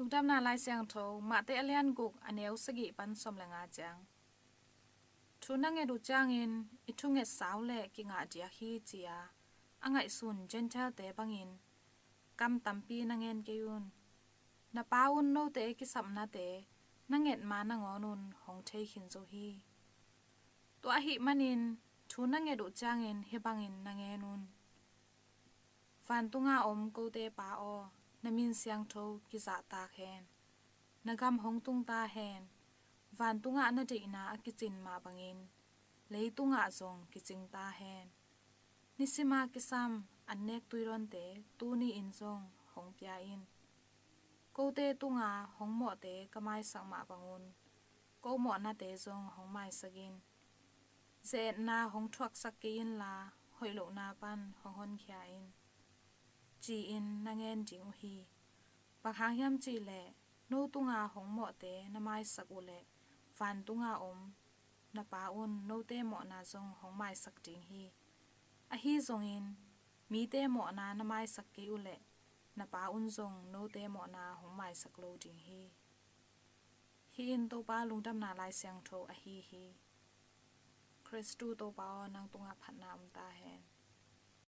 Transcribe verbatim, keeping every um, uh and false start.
Lungdamna Lai Siangtho, Mate a lian guk, a neu sagih pan sawm le nga ciang. Thu na nget uh ciangin i thunget sau le kingah diak hi, ci-a a ngaihsun Gentile-te bangin kam tampi na ngen kei un. Na Pa un note kisapnate na nget ma nangawn un hong thei khin zo hi. Tua ahih manin thu na nget uh ciangin hih bangin na ngen un: Vantunga om kote Pa aw, na min siangtho kizahtak hen. Na gam hong tung ta hen. Vantungah na deihna a kicin mah bangin leitungah zong kicing ta hen. Nisima kisam annek tuidawnte tuni-in zong hong pia in. Kote tunga hong mawhte ka maisak mah bangun ko mawhnate zong hong maisak in. Ze-etna hong thuaksak kei inla, hoih lohna pan hong honkhia in, ci-in na ngen ding uh hi. Bang hang hiam cih leh, no tunga hong mawhte na maisak uh leh vantunga om na Pa un note mawhna zong hong maisak ding hi. Ahi zongin mite mawhna na maisak kei uh leh na Pa un zong note mawhna hong maisak lo ding hi. Hih in Topa Lungdamna Lai Siangtho ahi hi. Khristu Topa aw, nang tungah phatna om ta hen.